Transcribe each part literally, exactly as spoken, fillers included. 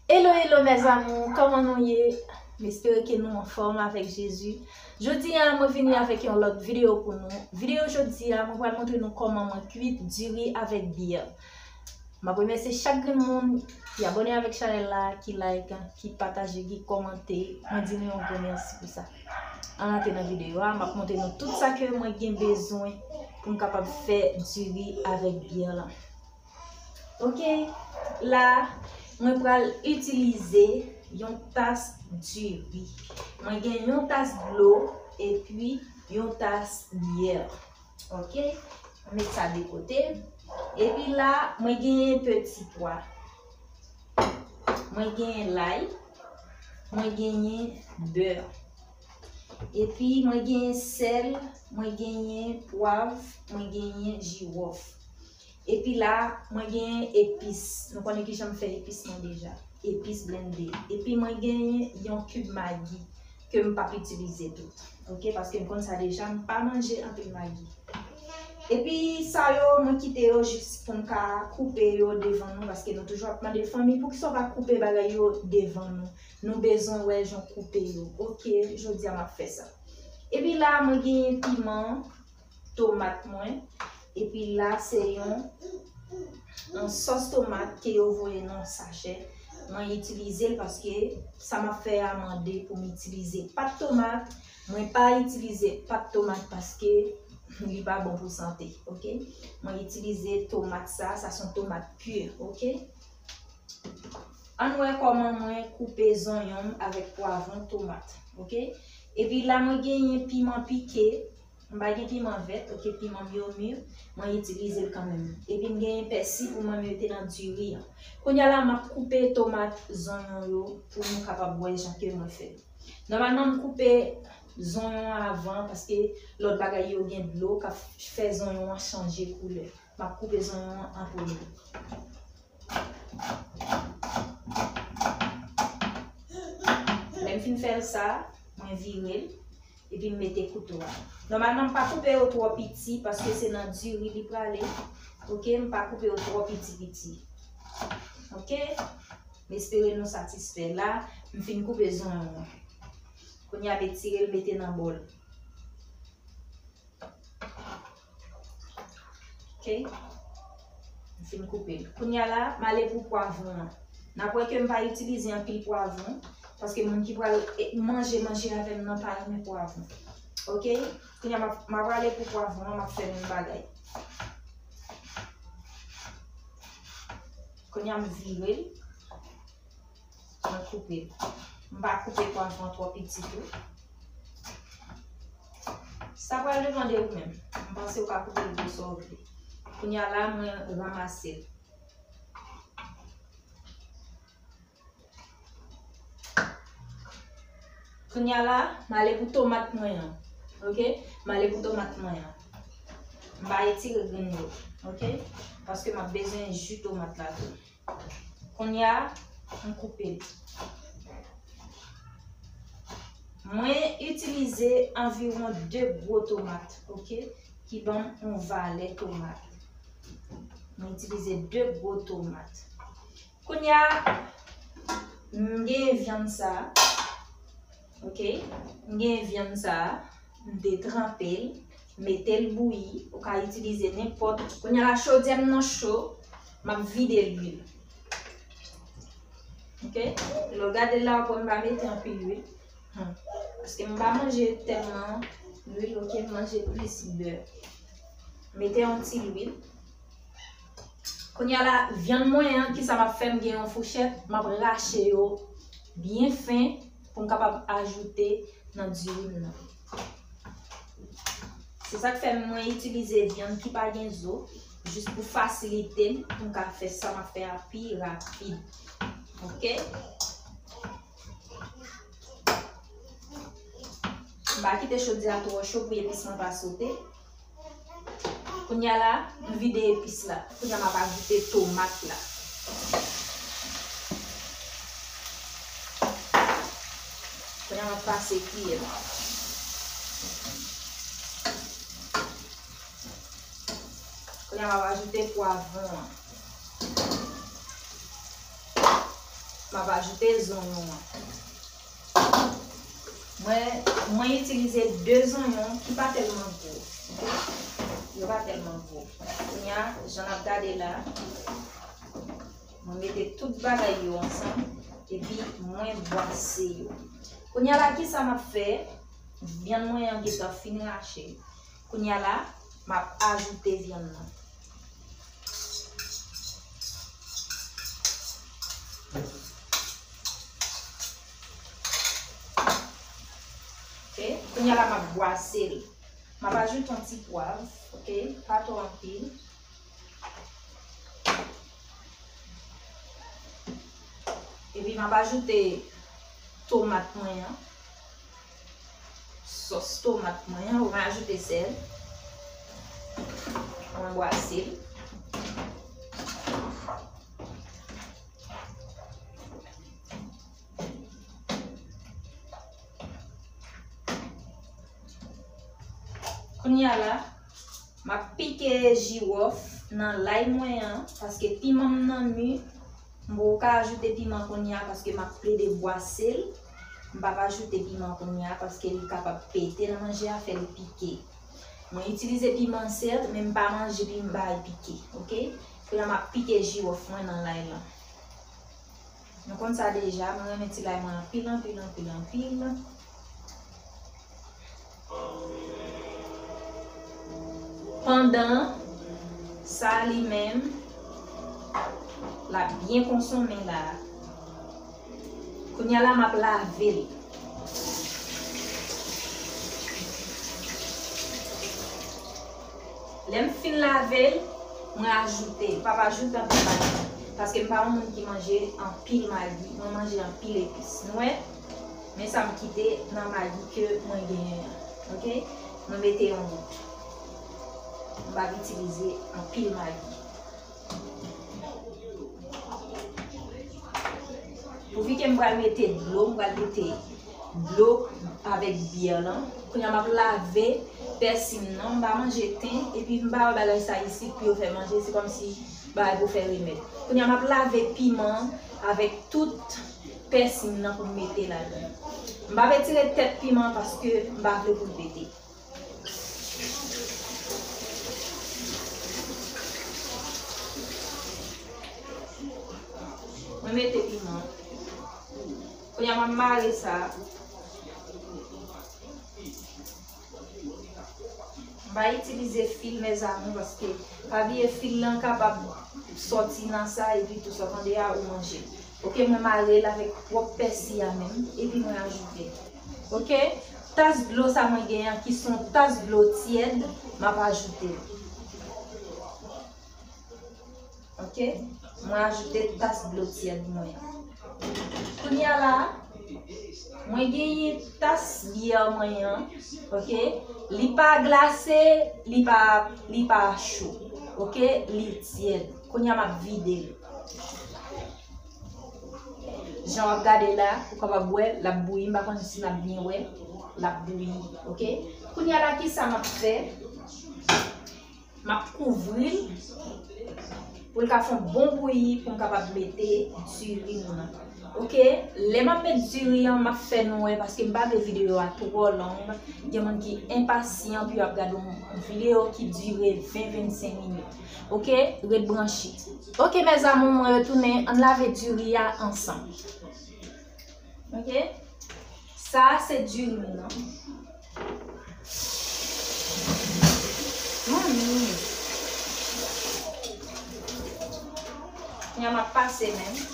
Hello, hello, mes amours, kòman nou ye? M espere ke nou anfòm avèk Jezi. Jodi a, mwen vini avèk yon lòt videyo pou nou. Videyo jodi a, mwen pral montre nou kòman mwen kwit diri avèk byè. M ap remèsye chak grenn moun ki abòne avèk chanèl la, ki like, ki pataje, ki kòmante. Mwen di nou yon gran mèsi pou sa. Ann antre nan videyo a, m ap montre nou tout sa ke mwen gen bezwen pou m kapab fè diri avèk byè la. Ok, la, mwen pral itilize yon tas diri. Mwen gen yon tas dlo epi yon tas byè. Ok, mwen met sa de kote. Epi la, mwen genyen peti pwa. Mwen genyen lay. Mwen genyen bè. Epi mwen genyen sèl, mwen genyen pwav, mwen genyen jiwòf. Epi la, mwen genyen epis. Nou konnen kijan m fè epis mwen deja. Epis blende. Epi mwen genyen yon kib magi ke m p ap itilize tout. Ok, paske m konn sa deja, m pa manje anpil magi. Epi sa yo, mwen kite yo jis pou m ka koupe yo devan nou, paske nou toujou ap mande fanmi, poukisa w pa koupe bagay yo devan nou? Nou bezwen wè jan w koupe yo. Ok, jodi a m ap fè sa. Epi la, mwen genyen piman, tomat mwen. Epi la, se yon, yon sòs tomat ke yo voye nan sachè. Mwen itilize l paske sa m ap fè a mande pou m itilize pat tomat. Mwen pa itilize pat tomat paske li pa bon pou sante, ok? Mwen itilize tomat sa, sa se yon tomat pur, ok? Ann wè kòman mwen koupe zonyon m avèk pwavwon, tomat, ok? Epi la, mwen genyen piman pike. M pa gen piman vèt, ok, piman m yo mir, mwen itilize l kanmenm. Epi m genyen pèsi pou mwen mete nan diri an. Kounye a la, m ap koupe tomat, zonyon yo pou nou kapab wè jan ke mwen fè. Nòmalman, m koupe zonyon an avan paske lòt bagay yo gen dlo k ap fè zonyon an chanje koulè. M ap koupe zonyon an an premye. Lè m fin fè l sa, mwen vire l, epi m mete kouto a. Nòmalman, m pa koupe yo twò piti, paske se nan diri li prale. Ok, m pa koupe yo twò piti piti. Ok, m espere nou satisfè. La, m fin koupe zonyon an. Kounye a, m etire l, mete nan bòl. Ok. M fin koupe l. Kounye a la, m ale pou pwavwon an. N ap wè ke m pa itilize anpil pwavwon, paske moun ki pral, e, manje, manje avè m nan pa renmen pwavwon. Ok? Kounye a, m ap, m ap ale pou pwavwon an, m ap fè menm bagay. Kounye a, m vire l. Mwen koupe l. M pa koupe pwavwon twò piti tou. Sa pral depann de ou menm. M panse ou ka koupe l gwo sa w vle. Kounye a la, mwen ranmase l. Kounye a la, m ale pou tomat mwen an. Ok? M ale pou tomat mwen an. M pa etire grenn yo. Ok? Paske m ap bezwen ji tomat la tou. Kounye a, m koupe l. Mwen itilize anviwon de gwo tomat, ok, ki ban m yon valè tomat. Mwen itilize de gwo tomat. Kounye a, m genyen vyann sa. Ok, m genyen vyann sa, m te tranpe l, mete l bouyi, ou ka itilize nenpòt. Kounye a la, chodyè m nan cho, m ap vide lwil. Ok, lè w gade la, w ap wè m pa mete anpil lwil. Hmm. Paske m pa manje tèlman lwil, ok, m manje plis bè. Mete yon ti lwil. Kounye a la, vyann mwen an, kisa m ap fè? M gen yon fouchèt, m ap rache yo byen fen pou m kapab ajoute nan diri m nan. Se sa k fè mwen itilize vyann ki pa gen zo, jis pou fasilite m, pou m ka fè sa m ap fè a pi rapid. Ok? M pa kite chodyè a twò cho pou epis mwen pa sote. Kounye a la, m vide epis la. Kounye a m ap ajoute tomat la. Kounye a m ap pase kiyè m. Kounye a m ap ajoute pwavwon an. M M ap ajoute zonyon an. Mwen, mwen itilize de zonyon ki pa tèlman gwo. Oke? Yo pa tèlman gwo. Kounye a, jan n ap gade la, mwen mete tout bagay yo ansanm, epi mwen bwase yo. Kounye a la, kisa m ap fè? Vyann mwen an gentan fin rache. Kounye a la, m ap ajoute vyann nan. Oke, kounye a la, m ap bwase l. M ap ajoute yon ti pwav, oke, pa twò anpil. Epi m ap ajoute tomat mwen an, sòs tomat mwen an, ou mwen ajoute sèl. Mwen bwase l. Kounye a la, m ap pike jiwòf nan lay mwen an, paske piman m nan mi. M poko ka ajoute piman kounye a paske m ap plede bwase l. M p ap ajoute piman kounye a paske li kapab pete nan manje a, fè li pike. Mwen itilize piman sèt, men m pa manje pi m bay pike, oke? Kounye a m ap pike jiwòf mwen nan lay lan. Nou konn sa deja, mwen renmen ti lay mwen anpil, anpil, anpil, anpil. Pandan sa li menm, l ap byen konsonmen la. Kounye a la, m ap lave l. Lè m fin lave l, mwen ajoute. M p ap ajoute anpil magi. Paske m pa yon moun ki manje anpil magi. Mwen manje anpil epis. Nou wè? Men sa m kite nan magi ke mwen genyen an. Oke? Mwen mete yon gout. M p ap itilize anpil magi. Pouvi ke m pral mete dlo, m pral mete dlo avèk byè lan. Kounye a m ap lave pèsi m nan, m pa manje ten, epi m pa wè bagay sa isit pou yo fè manje, se kòmsi bagay pou fè remèd. Kounye a m ap lave piman avèk tout pèsi m nan pou m mete ladan. M pa retire tèt piman paske m pa vle pou l pete. Mwen mete piman. Kounye a m ap mare sa. M pa itilize fil, mezanmi, paske pa bliye fil lan kapab sòti nan sa, epi tou sa w tande a, ou manje. Oke, mwen mare l avèk pwòp pèsi a menm, epi mwen ajoute. Oke, tas dlo sa mwen genyen an, ki se yon tas dlo tyèd, m ap ajoute l. Oke, mwen ajoute tas dlo tyèd mwen. Kounye a la, mwen genyen tas byè mwen an, oke, li pa glase, li pa, li pa cho, oke, li tyèd. Kounye a m ap vide l. Jan w ap gade la, ou kapab wè, l ap bouyi, m pa konn si n ap byen wè, l ap bouyi, oke. Kounye a la, kisa m ap fè? M ap kouvri l pou l ka fè yon bon bouyi pou m kapab mete diri m nan. Oke, lè m ap met diri an, m ap fè nou wè paske m pa vle videyo a twò long. Gen moun ki enpasyan pou yo ap gade yon videyo ki dire ven, vennsenk minit. Oke, ret branche. Oke, mes amours, mwen retounen, ann lave diri a ansanm. Oke? Sa a se diri m nan. Manmi. Kounye a m ap pase menm.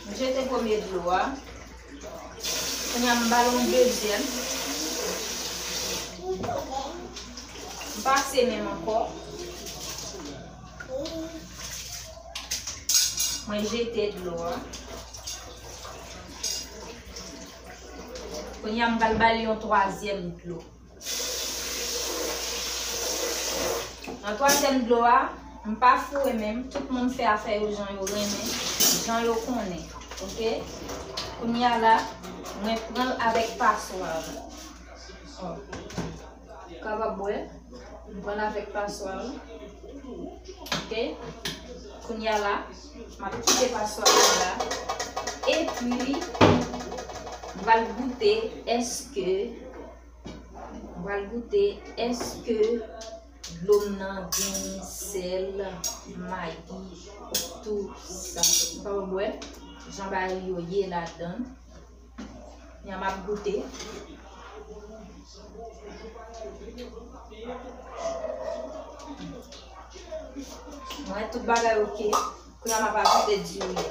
M jete premye dlo a. Kounye a m ba l yon dezyèm. M pase menm ankò. Mwen jete dlo a. Kounye a m pral ba l yon twazyèm dlo. Nan twazyèm dlo a, m pa foure men m, tout moun fè afè yo jan yo renmen, jan yo konnen, oke? Kounye a la, mwen pran l avèk paswa. Ou kapab bwè, m pran avèk paswa m. Ok? Kounye a la, m ap kite paswa m la. Epi, m pral goute, èske, m pral goute, èske dlo m nan gen sèl, magi, tou sa. M pa wè jan bagay yo ye ladan. Kounye a m ap goute. Mwen, tout bagay ok. Kounye a m ap ajoute diri a.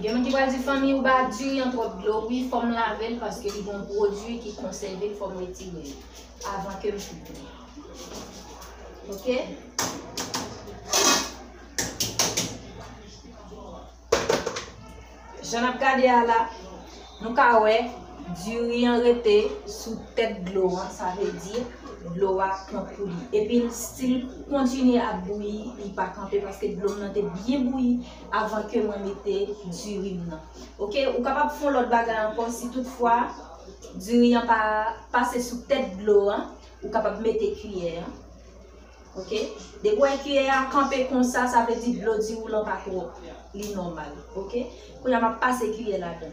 Gen moun ki pral di, "Fanmi, ou ba diri an twòp dlo." Wi, fò m lave l paske li gen yon pwodui ki konsève l, fò m retire l avan ke m fini. Ok? Jan n ap gade a la, nou ka wè diri an rete sou tèt dlo an, sa vle di dlo a pran kou li. Epi l still kontinye ap bouyi, li pa kanpe paske dlo m nan te byen bouyi avan ke mwen mete diri m nan. Ok, ou kapab fè yon lòt bagay ankò si toutfwa diri an pa pase sou tèt dlo an, ou kapab mete kiyè an. Ok? Depi w wè kiyè a kanpe konsa, sa vle di dlo diri w lan pa twòp. Li nòmal. Ok? Kounye a m ap pase kiyè ladan.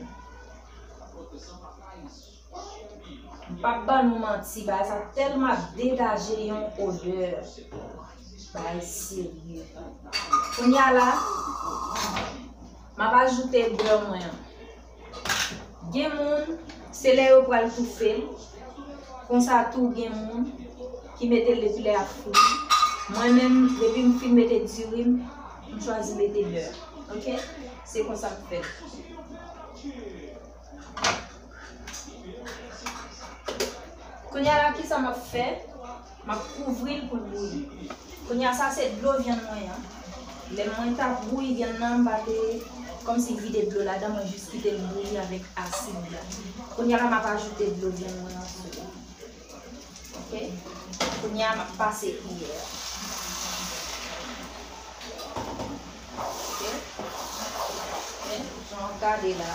M p ap ban nou manti, bagay sa tèlman ap degaje yon odè. Bagay serye. Kounye a la, m ap ajoute bè mwen an. Gen moun, se lè yo pral toufe l. Konsa tou, gen moun ki mete l depi lè ap fri. Mwen menm, depi m fin mete diri m, m chwazi mete bè. Ok? Se konsa m fè l. Kounye a la, kisa m ap fè? M ap kouvri l pou l bouyi. Kounye a, sa se dlo vyann mwen an. Lè mwen t ap bouyi vyann nan, m pa te kòmsi vide dlo ladan, mwen jis kite l bouyi avèk asid la. Kounye a la, m ap ajoute dlo vyann mwen an sou li. Ok? Kounye a, m ap pase kiyè a. Ok? Ok? Jan w gade la,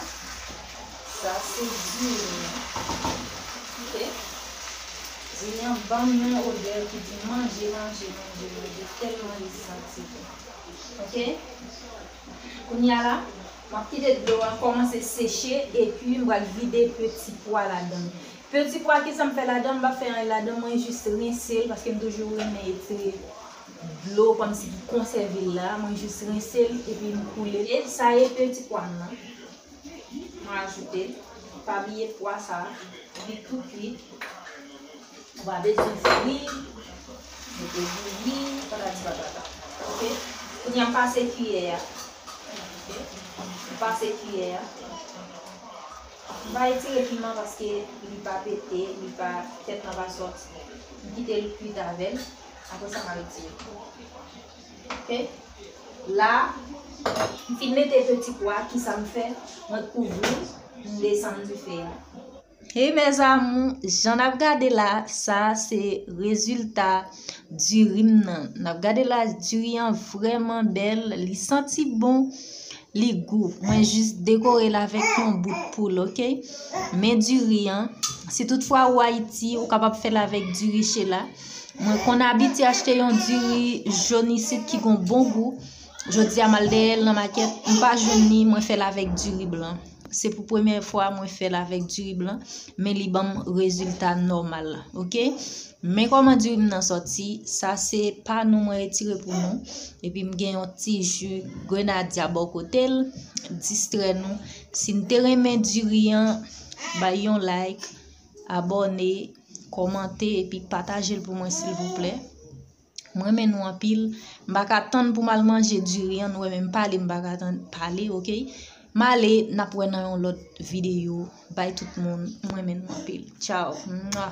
sa se diri an. Ok? Diri an ban m yon odè ki di manje, manje, manje, manje, tèlman li santi bon. Ok? Kounye a la, m ap kite dlo a kòmanse seche, epi m pral vide peti pwa ladan l. Peti pwa, kisa m fè ladan l? M pa fè anyen ladan l, mwen jis rense l, paske m toujou renmen etire dlo kòmsi ki konsève l la. Mwen jis rense l, epi m koule l. E sa e peti pwa m nan. Mwen ajoute l. Pa bliye pwa sa, li tou kwit. Ou pa bezwen fri, mete bouyi, patati patata. Ok? Kounye a m pase kiyè a. Ok? M pase kiyè a. M pa etire piman paske li pa pete, li pa, tèt lan pa sòti. M kite l kwit avè l. Apre sa, m a retire. Ok? La, m fin mete peti pwa, kisa m fè? Mwen kouvri l, m desann dife a. Hey mes amours, jan n ap gade la, sa se rezilta diri m nan. N ap gade la, diri an vrèman bèl, li santi bon, li gou. Mwen jis dekore l avèk yon bout poul, ok? Men diri an, si toutfwa ou Ayiti, ou kapab fè l avèk diri chela. Mwen konn abitye achte yon diri jòn isit ki gon bon gou. Jodi a, m al dèyè l nan makèt, m pa jwenn li, mwen fè l avèk diri blan. Se pou premyè fwa mwen fè l avèk diri blan, men li ban m rezilta nòmal, ok? Men kòman diri m nan sòti, sa se panou mwen retire pou nou, epi m gen yon ti ji grenadya bò kote l, distrè nou. Si n te renmen diri an, bay yon like, abòne, kòmante, epi pataje l pou mwen, silvouplè. M renmen nou anpil. M pa ka tann pou m al manje diri an. Nou wè menm pale, m pa ka tann pale, ok? M ale, n ap wè nan yon lòt videyo. Bay tout moun, m renmen nou anpil. Tchaw. Mwa.